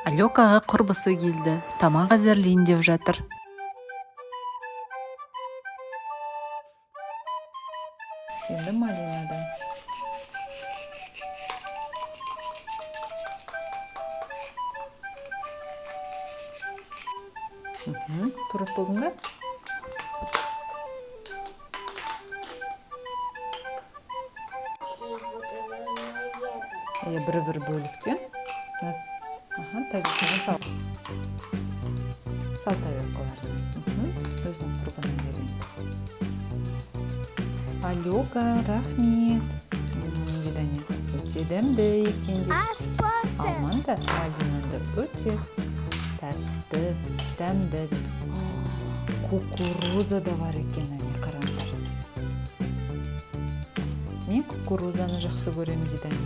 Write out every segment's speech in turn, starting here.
Алекаға құрбысы келді, тамақ әзірлейін деп жатыр. Енді малинадан. Турап болдың ба? Иә, бір бір бөліктен. Аха, тарелкаға сал. Сал тарелкаларына. Өзінің құрбына бер енді. Алека, рахмет. Дейді әне. Өте дәмді екен дейді. Ас болсын. Алман да, малинан да өте тәтті, дәмді дейді. Кукуруза да бар екен, әне, қараңдар. Мен кукурузаны жақсы көремін, дейді әне.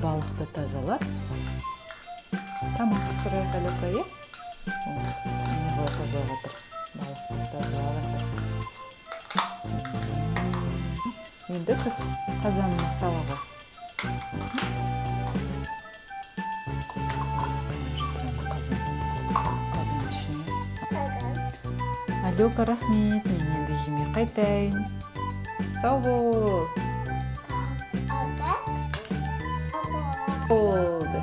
Балықты тазалап, тамақ пісірейік, Алека, иә? Не қылып тазалап жатыр? Балықты тазалап жатыр. Енді қыз қазанына сала ғой. Қазан. Қазан ішіне. Алека, рахмет, мен енді үйіме қайтайын. Сау бол. Болды.